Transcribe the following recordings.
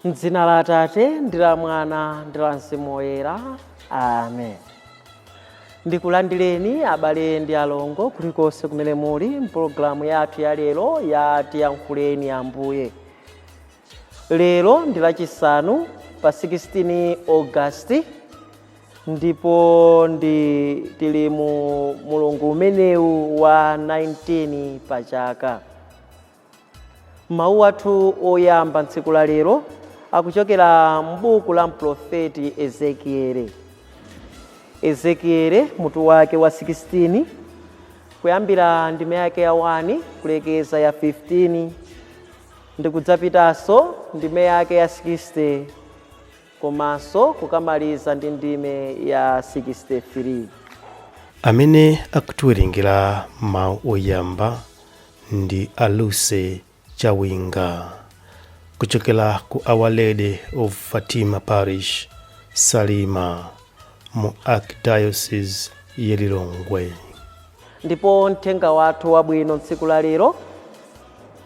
M'dzina la Atate ndi la Mwana ndi la Mzimu Woyera, amen. Ndikulandireni abale ndi alongo kulikonse kumene muli mpulogalamu yathu ya lero ya Tiyankhuleni Ambuye. Lero ndi lachisanu pa 16 August, ndipo ndi tili mu mulungu umenewu wa 19 pa chaka. Mawu athu oyamba tsiku la lero akuchokera m'buku la mprofeti Ezekiele. Ezekiele mutu wake wa 16, kuyambira ndime yake ya 1 kulekeza ya 15, ndikudzapitanso ndime yake ya 60 komanso kukamaliza ndi ndime ya 63. Amene akutiwerengera mawu oyamba ndi Aluse Chawinga kuchokera ku Our Lady of Fatima Parish, Salima, mu Archdiocese ya Lilongwe. Ndipo mthenga wathu wabwino tsiku la lero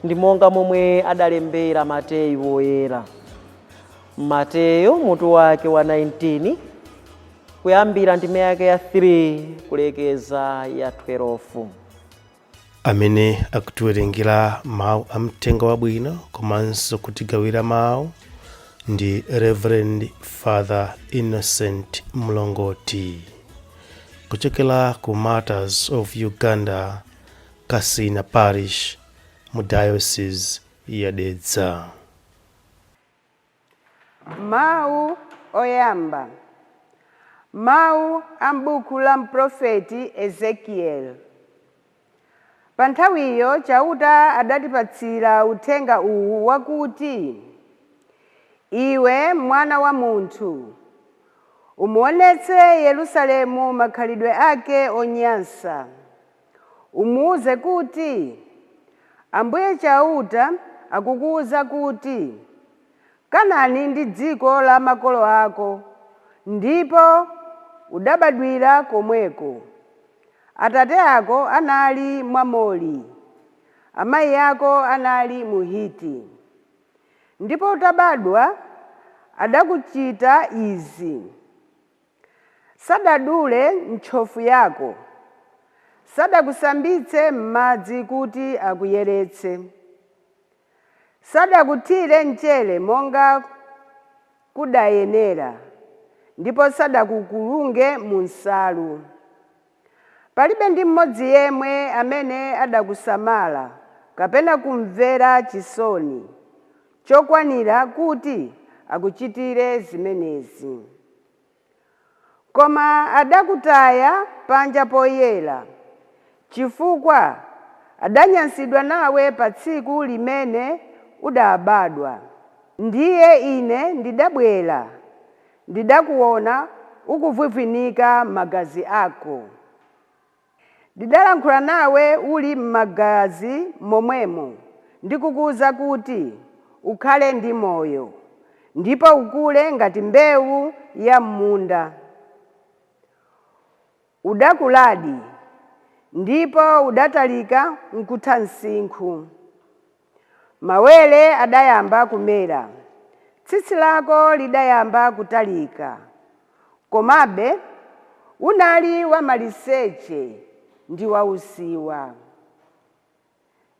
ndi monga momwe adalembera Mateyu woyera. Mateyu mutu wake wa 19, kuyambira ndime yake ya 3 kulekeza ya 12. Amene akutiwerengera mawu a mthenga wabwino komanso kutigawira mawu ndi Reverend Father Innocent Mlongoti kuchokera ku Martyrs of Uganda, Kasina Parish, mu Diocese ya Dedza. Mawu oyamba, mawu a m'buku la mprofeti Ezekieli. Pa nthawiyo Chauta adatipatsira uthenga uwu wakuti: Iwe mwana wa munthu, umuonetse Yerusalemu makhalidwe ake onyansa. Umuwuze kuti Ambuye Chauta akukuwuza kuti, Kanani ndi dziko la makolo ako, ndipo udabadwira komweko. Atate ako anali Mwamori, amayi ako anali Muhiti. Ndipo utabadwa adakuchita izi: sadadule ntchofu yako, sadakusambitse m'madzi kuti akuyeretse, sadakuthire mchere monga kudayenera, ndipo sadakukulunge mu nsalu. Palibe ndi mmodzi yemwe amene adakusamala kapena kumvera chisoni chokwanira kuti akuchitire zimenezi. Koma adakutaya panja poyera, chifukwa adanyansidwa nawe pa tsiku limene udabadwa. Ndiye ine ndidabwera, ndidakuona ukuvwivwinika magazi ako. Ndidalankhula nawe uli m'magazi momwemo ndikukuwuza kuti ukhale ndi moyo ndipo ukule ngati mbewu ya m'munda. Udakuladi ndipo udatalika nkutha msinkhu. Mawere adayamba kumera, tsitsi lako lidayamba kutalika, komabe unali wamaliseche ndi wausiwa.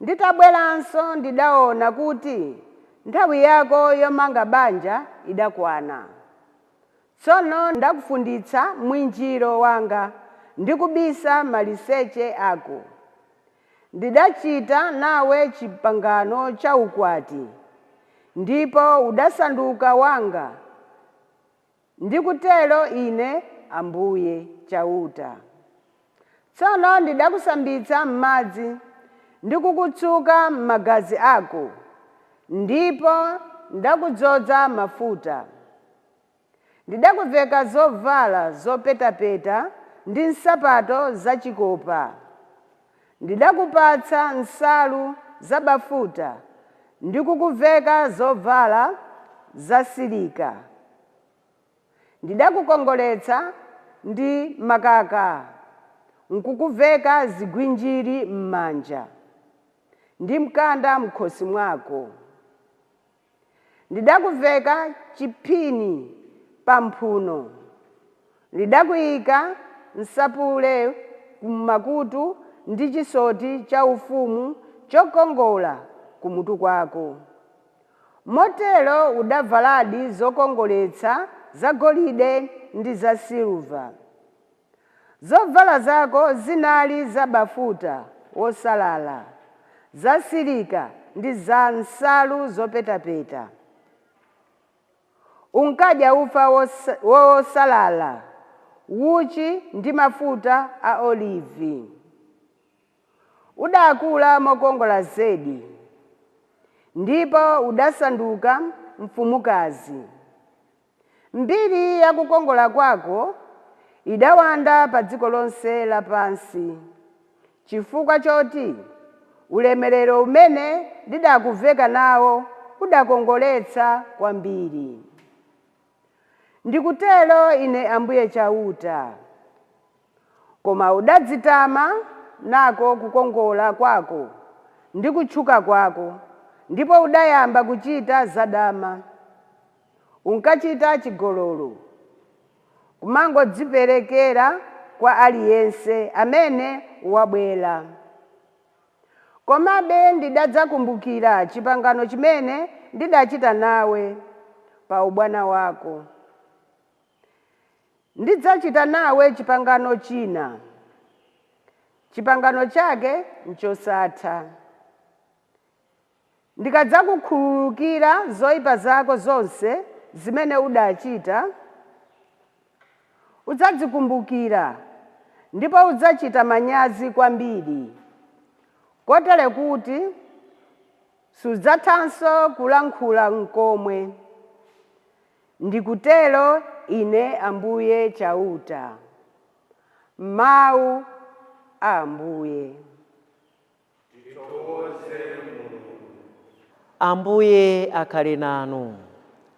Nditabweranso ndidaona kuti nthawi yako yomanga banja idakwana. Tsono ndakufunditsa mwinjiro wanga ndi kubisa maliseche ako. Ndidachita nawe chipangano cha ukwati, ndipo udasanduka wanga. Ndikutero ine Ambuye Chauta. Tsono ndidakusambitsa m'madzi ndikukutsuka m'magazi ako, ndipo ndakudzoza mafuta. Ndidakuveka zovala zopetapeta ndi nsapato zachikopa. Ndidakupatsa nsalu zabafuta ndikukuveka zovala zasilika. Ndidakukongoletsa ndi makaka nkukuveka zigwinjiri m'manja ndi mkanda m'khosi mwako. Ndidakuveka chiphini pamphuno, ndidakuyika nsapule kummakutu ndi chisoti chaufumu chokongola kumutu kwako. Motero udavaladi zokongoletsa zagolide ndi zasiliva. Zovala zako zinali zabafuta wosalala, zasilika ndi za nsalu zopetapeta. Unkadya ufa wosalala, uchi ndi mafuta a olivi. Udakula mokongola zedi, ndipo udasanduka mfumukazi. Mbiri ya kukongola kwako idawanda pa dziko lonse lapansi, chifukwa choti ulemerero umene ndidakuveka nawo udakongoletsa kwambiri. Ndikutero ine Ambuye Chauta. Koma udadzitama nako kukongola kwako ndi kutchuka kwako, ndipo udayamba kuchita zadama. Unkachita chigololo, kumangodziperekera kwa aliyense amene wabwera. Komabe ndidadzakumbukira chipangano chimene ndidachita nawe pa ubwana wako. Ndidzachita nawe chipangano china, chipangano chake nchosatha. Ndikadzakukhululukira zoyipa zako zonse zimene udachita, udzadzikumbukira ndipo udzachita manyazi kwambiri, kotere kuti sudzathanso kulankhula n'komwe. Ndikutero ine Ambuye Chauta. Mawu a Ambuye. Ambuye akhale nanu,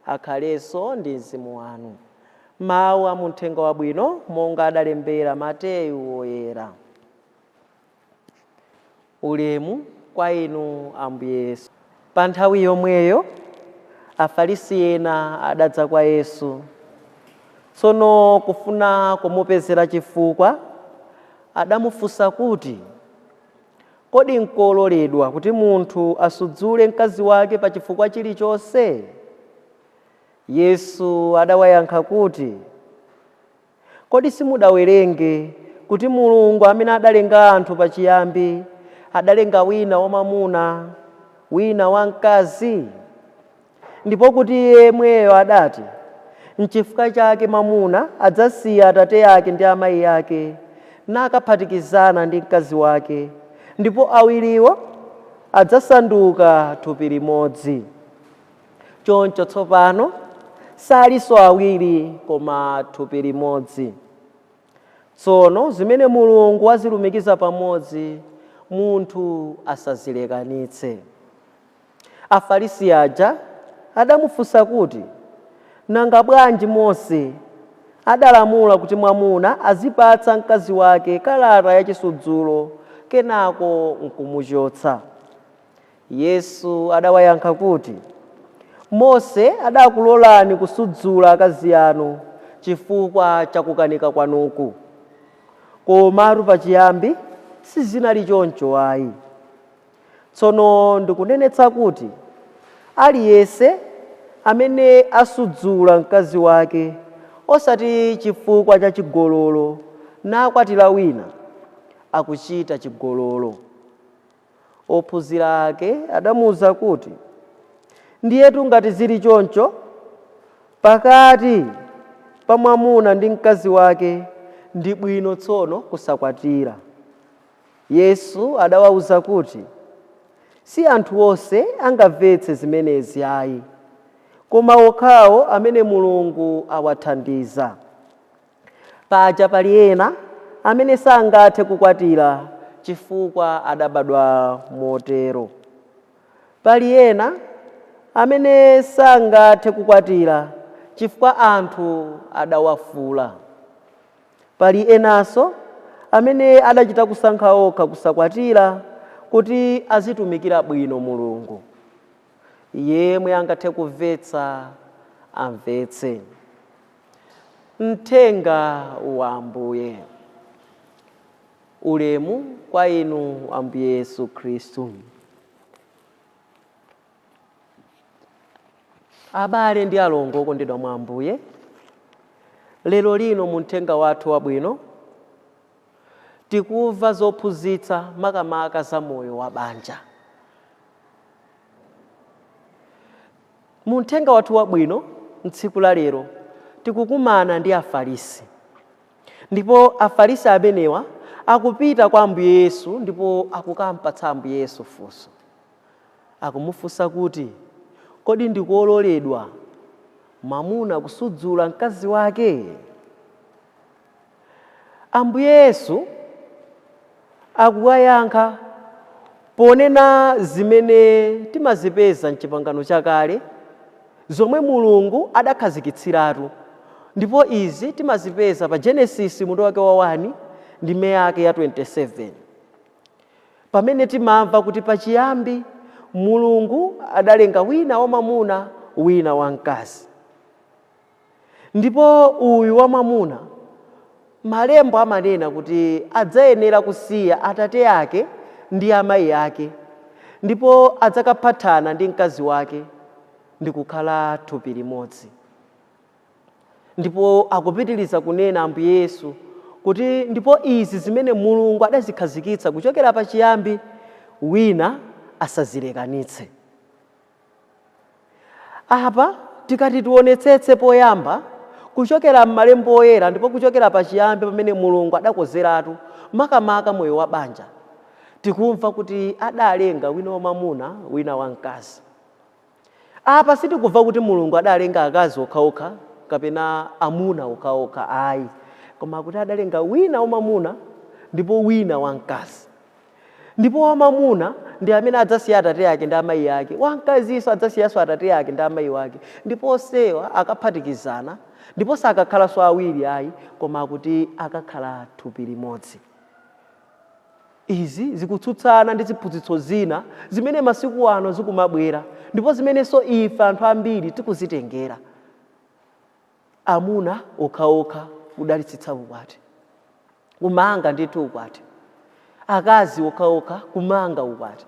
akhalenso ndi mzimu wanu. Mawu a muthenga wabwino monga adalembera Mateyu woyera. Ulemu kwa inu Ambuye Yesu. Pa nthawi yomweyo Afarisi ena adadza kwa Yesu. Tsono kufuna kumupezera chifukwa, adamufunsa kuti, kodi nkololedwa kuti munthu asudzule mkazi wake pa chifukwa chilichonse? Yesu adawayankha kuti, kodi simudawerenge kuti Mulungu amene adalenga anthu pachiyambi adalenga wina wamwamuna, wina wamkazi? Ndipo kuti iye yemweyo adati, nchifukwa chake mwamuna adzasiya atate ake ndi amayi ake nakaphatikizana ndi mkazi wake, ndipo awiriwo adzasanduka thupi limodzi. Choncho tsopano salinso awiri koma thupi limodzi. Tsono zimene Mulungu wazilumikiza pamodzi, munthu asazilekanitse. Afarisi aja adamufunsa kuti, nanga bwanji Mose adalamula kuti mwamuna azipatsa mkazi wake kalata yachisudzulo kenako nkumuchotsa? Yesu adawayankha kuti, Mose adakulolani kusudzula akazi anu chifukwa cha kukanika kwanuku, komatu pachiyambi sizinali choncho ayi. Tsono ndikunenetsa kuti aliyense amene asudzula mkazi wake osati chifukwa cha chigololo nakwatira wina, akuchita chigololo. Ophunzira ake adamuwuza kuti, ndiyetu ngati zili choncho pakati pa mwamuna ndi mkazi wake, ndi bwino tsono kusakwatira. Yesu adawawuza kuti, si anthu onse angamvetse zimenezi ayi, koma okhawo amene Mulungu awathandiza. Paja pali ena amene sangathe kukwatira chifukwa adabadwa motero. Pali ena amene sangathe kukwatira chifukwa anthu adawafula. Pali enanso amene adachita kusankha okha kusakwatira kuti azitumikira bwino Mulungu. Yemwe angathe kumvetsa amvetse. Mthenga wa Ambuye. Ulemu kwa inu Ambuye Yesu Khristu. Abale ndi alongo okondedwa mwa Ambuye, lero lino mu mthenga wathu wabwino tikumva zophunzitsa makamaka za moyo wa banja. Mu mthenga wathu wabwino mtsiku la lero tikukumana ndi Afarisi, ndipo Afarisi amenewa akupita kwa Ambuye Yesu ndipo akukampatsa Ambuye Yesu funso. Akumufunsa kuti, kodi ndikololedwa mwamuna kusudzula mkazi wake? Ambuye Yesu akuwayankha ponena zimene timazipeza mchipangano chakale, zomwe Mulungu adakhazikitsiratu, ndipo izi timazipeza pa Genesis mutu wake wa 1 ndime yake ya 27, pamene timamva kuti pachiyambi Mulungu adalenga wina wamwamuna, wina wamkazi. Ndipo uyu wamwamuna, malembo amanena kuti adzayenera kusiya atate ake ndi amayi ake, ndipo adzakaphatana ndi mkazi wake ndi kukhala thupi limodzi. Ndipo akupitiriza kunena Ambuye Yesu kuti ndipo izi zimene Mulungu adazikhazikitsa kuchokera pachiyambi, wina asazilekanitse. Apa tikati tionetsetse poyamba kuchokera m'malembo oyera, ndipo kuchokera pachiyambi pamene Mulungu adakozeratu makamaka moyo wa banja, tikumva kuti adalenga wina wamwamuna, wina wamkazi. Apa sitikumva kuti Mulungu adalenga akazi okhaokha kapena amuna okhaokha, ayi, koma kuti adalenga wina wamwamuna ndipo wina wamkazi. Ndipo wamwamuna ndi amene adzasiya atate ake ndi amayi ake, wamkazinso adzasiyanso atate ake ndi amayi wake, ndipo onsewa akaphatikizana, ndipo sakakhalanso awiri ayi, koma akuti akakhala thupi limodzi. Izi zikutsutsana ndi ziphunzitso zina zimene masiku ano zikumabwera, ndipo zimenenso ife anthu ambiri tikuzitengera. Amuna okhaokha kudalitsitsa ukwati, kumanga ndithu ukwati, akazi okhaokha kumanga ukwati,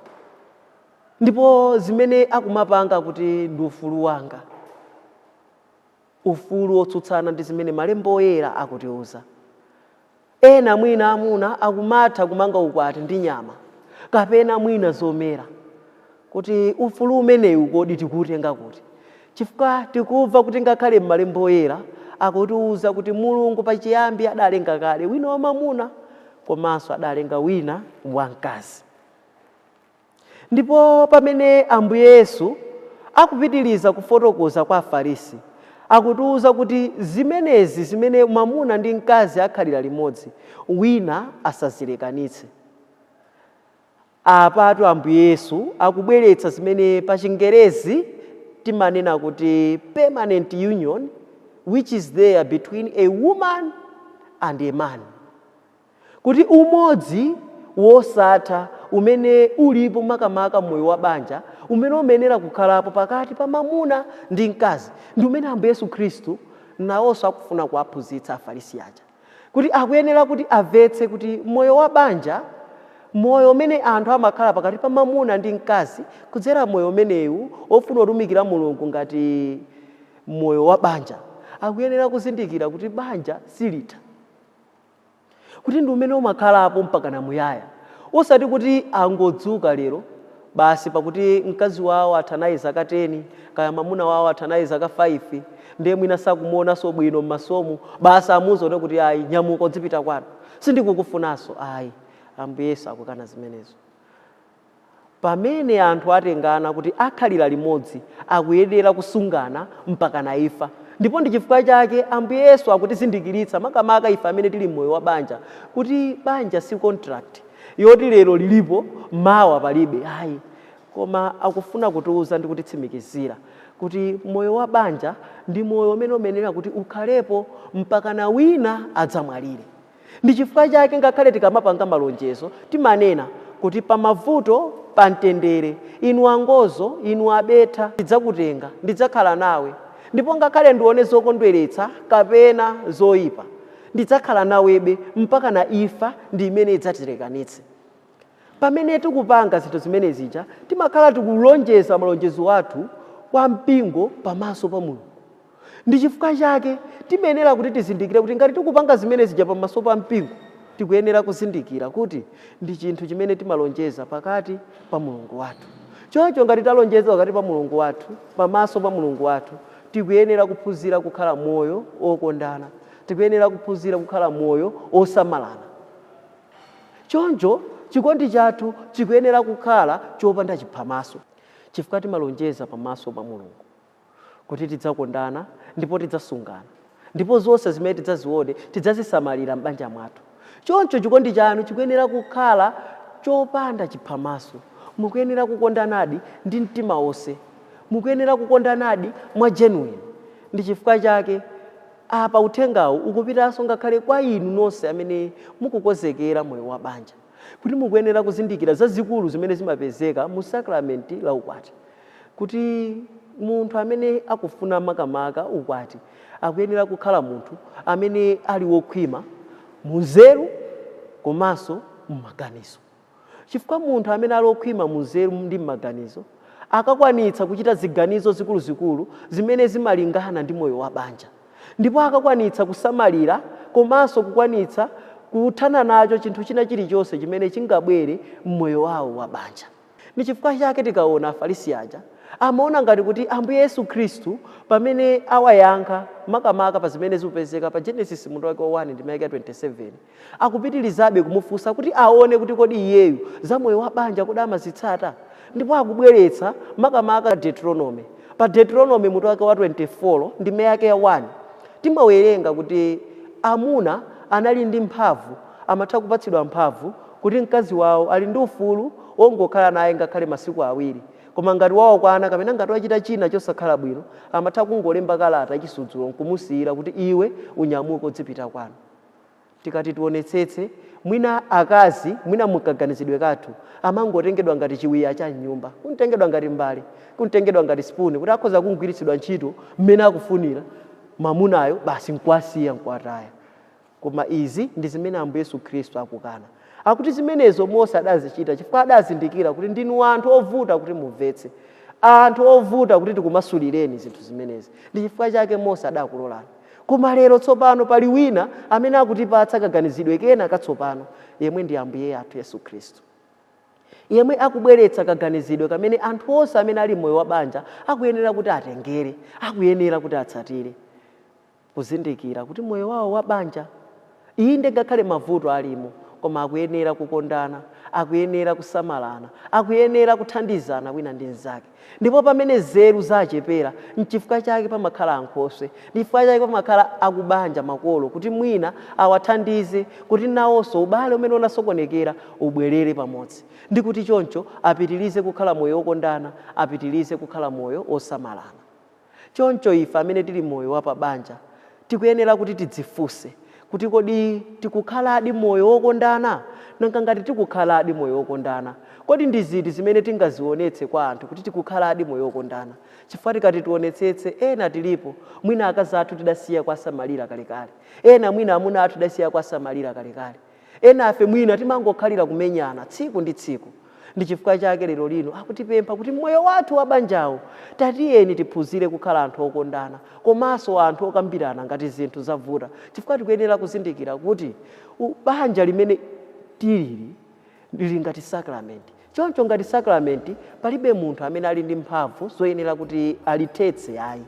ndipo zimene akumapanga kuti ndi ufulu wanga, ufulu wotsutsana ndi zimene malembo oyera akutiuza. Ena mwina amuna akumatha kumanga ukwati ndi nyama kapena mwina zomera, kuti ufulu umenewu kodi tikuutenga kuti? Chifukwa tikumva kuti ngakhale m'malembo oyera akutiuza kuti Mulungu pachiyambi adalenga kale wina wamwamuna komanso adalenga wina wamkazi. Ndipo pamene Ambuye Yesu akupitiriza kufotokoza kwa Afarisi, akutiuza kuti zimenezi zimene mwamuna ndi mkazi akhalira limodzi, wina asazilekanitse. Apatu Ambuye Yesu akubweretsa zimene pa Chingerezi timanena kuti permanent union which is there between a woman and a man, kuti umodzi wosatha umene ulipo makamaka moyo wa banja, umene umenera kukhalapo pakati pa mwamuna ndi mkazi, ndi umene Ambuye Yesu Khristu nawonso akufuna kuwaphunzitsa Afarisi aja, kuti akuyenera kuti amvetse kuti moyo wa banja, moyo umene anthu amakhala pakati pa mwamuna ndi mkazi, kudzera moyo umenewu wofuna kutumikira Mulungu ngati moyo wa banja, akuyenera kuzindikira kuti banja silitha, kuti ndi umene umakhalapo mpaka namuyaya, osati kuti angodzuka lero basi pakuti mkazi wawo atha naye zaka 10 kaya mwamuna wawo atha naye zaka 5, ndiye mwina sakumuonanso bwino m'masomo, basi amuwuza kuti ayi, nyamuka udzipita kwanu, sindikukufunanso. Ayi, Ambuye Yesu akukana zimenezo. Pamene anthu atengana kuti akhalira limodzi, akuyenera kusungana mpaka na imfa. Ndipo ndi chifukwa chake Ambuye Yesu akutizindikiritsa makamaka ife amene tili mmoyo wa banja, kuti banja si contract yoti lero lilipo mawa palibe, ayi, koma akufuna kutiuza ndi kutitsimikizira kuti moyo wa banja ndi moyo umene umenera kuti ukhalepo mpaka na wina adzamwalire. Ndi chifukwa chake ngakhale tikamapanga malonjezo timanena Kuti pamavuto, pamtendere, inu angozo, inu abetha, ndidzakutenga, ndidzakhala nawe, ndipo ngakhale ndione zokondweretsa kapena zoyipa, ndidzakhala nawebe mpaka na imfa ndi imene idzatilekanitse. Pamene tikupanga zinthu zimene zija, timakhala tikulonjeza malonjezo athu kwa mpingo pamaso pa Mulungu. Ndi chifukwa chake timayenera kuti tizindikire kuti ngati tikupanga zimene zija pamaso pa mpingo, tikuyenera kuzindikira kuti ndi chinthu chimene timalonjeza pakati pa Mulungu wathu. Choncho ngati talonjeza pakati pa Mulungu wathu, pamaso pa Mulungu wathu, tikuyenera kuphunzira kukhala moyo okondana, tikuyenera kuphunzira kukhala moyo osamalana. Choncho chikondi chathu chikuyenera kukhala chopanda chiphamaso, chifukwa timalonjeza pamaso pa Mulungu kuti tidzakondana ndipo tidzasungana, ndipo zonse zimene tidzazione tidzazisamalira m'banja mwathu. Choncho chikondi chanu chikuyenera kukhala chopanda chiphamaso. Mukuyenera kukondanadi ndi mtima wonse, mukuyenera kukondanadi mwa genuine. Ndi chifukwa chake apa uthengawu ukupitanso ngakhale kwa inu nonse amene mukukonzekera moyo wa banja, kuti mukuyenera kuzindikira zazikulu zimene zimapezeka mu sakramenti la ukwati, kuti munthu amene akufuna makamaka ukwati akuyenera kukhala munthu amene ali wokhwima munzeru komanso mmaganizo, chifukwa munthu amene ali wokhwima munzeru ndi mmaganizo akakwanitsa kuchita ziganizo zikuluzikulu zimene zimalingana ndi moyo wa banja, ndipo akakwanitsa kusamalira komanso kukwanitsa kuthana nacho chinthu china chilichonse chimene chingabwere mmoyo wawo wa banja. Ndi chifukwa chake tikaona Afarisi aja amaona ngati kuti Ambuye Yesu Khristu pamene awayankha makamaka pa zimene zikupezeka pa Genesis mutu wake wa 1 ndi ndime 27, akupitirizabe kumufunsa kuti aone kuti kodi iyeyu za moyo wa banja kodi amazitsata, ndipo akubweretsa makamaka Deuteronomy. Pa Deuteronomy mutu wake wa 24 ndi yake ya 1 timawerenga kuti amuna anali ndi mphamvu, amatha kupatsidwa mphamvu kuti mkazi wawo ali ndi ufulu wongokhala naye ngakhale masiku awiri, koma ngati wawakwana kapena ngati wachita china chosakhala bwino, amatha kungolemba kalata yachisudzulo nkumusiyira kuti iwe unyamuke udzipita kwanu. Tikati tionetsetse, mwina akazi, mwina mukaganizidwe kathu, amangotengedwa ngati chiwiya cha mnyumba, kuntengedwa ngati mbale, kuntengedwa ngati spoon, kuti akhoza kugwiritsidwa ntchito mmene akufunira mamunayo, basi nkwasiya nkwataya. Koma izi ndi zimene Ambuye Yesu Khristu akukana. Akuti zimenezo Mose adazichita chifukwa adazindikira kuti ndinu anthu ovuta kuti mumvetse, anthu ovuta kuti tikumasulireni zinthu zimenezi. Ndi chifukwa chake Mose adakulolani. Koma lero tsopano pali wina amene akutipatsa kaganizidwe kena katsopano, yemwe ndi Ambuye athu Yesu Khristu, yemwe akubweretsa kaganizidwe kamene anthu onse amene ali moyo wa banja akuyenera kuti atengere, akuyenera kuti atsatire, kuzindikira kuti moyo wawo wa banja, inde ngakhale mavuto alimo, koma akuyenera kukondana, akuyenera kusamalana, akuyenera kuthandizana wina ndi mnzake. Ndipo pamene nzeru zachepera, nchifukwa chake pamakhala ankhoswe, ndi chifukwa chake pamakhala akubanja, makolo, kuti mwina awathandize kuti nawonso ubale umene unasokonekera ubwerere pamodzi, ndi kuti choncho apitirize kukhala moyo wokondana, apitirize kukhala moyo osamalana. Choncho ife amene tili moyo wa pabanja tikuyenera kuti tidzifunse kuti kodi tikukhaladi moyo wokondana? Nanga ngati tikukhaladi moyo wokondana, kodi ndi ziti zimene tingazionetse kwa anthu kuti tikukhaladi moyo wokondana? Chifukwa tikati tionetsetse, ena tilipo mwina akazi athu tidasiya kuwasamalira kalekale, ena mwina amuna athu tidasiya kuwasamalira kalekale, ena afe mwina timangokhalira kumenyana tsiku ndi tsiku. Ndi chifukwa chake lero lino akutipempha kuti moyo wathu wa banjawo tatiyeni tiphunzire kukhala anthu okondana komanso anthu okambirana ngati zinthu zavuta, chifukwa tikuyenera kuzindikira kuti banja limene tilili lili ngati sakramenti. Choncho ngati sakramenti, palibe munthu amene ali ndi mphamvu zoyenera kuti alithetse ayi,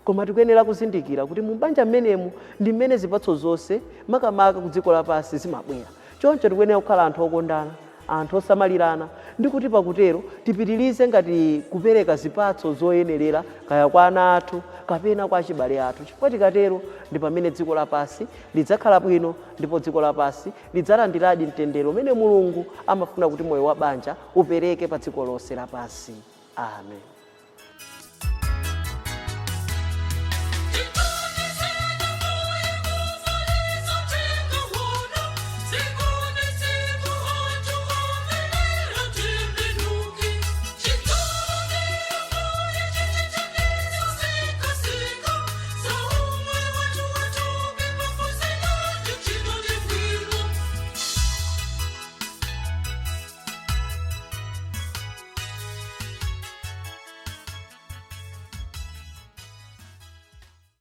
koma tikuyenera kuzindikira kuti mu banja mmenemu ndi mmene zipatso zonse makamaka ku dziko lapansi zimabwera. Choncho tikuyenera kukhala anthu okondana, anthu osamalirana, ndi kuti pakutero tipitirize ngati kupereka zipatso zoyenerera kaya kwa ana athu kapena kwa achibale athu, chifukwa tikatero ndi pamene dziko lapansi lidzakhala bwino, ndipo dziko lapansi lidzalandiradi mtendere umene Mulungu amafuna kuti moyo wa banja upereke pa dziko lonse lapansi. Amen.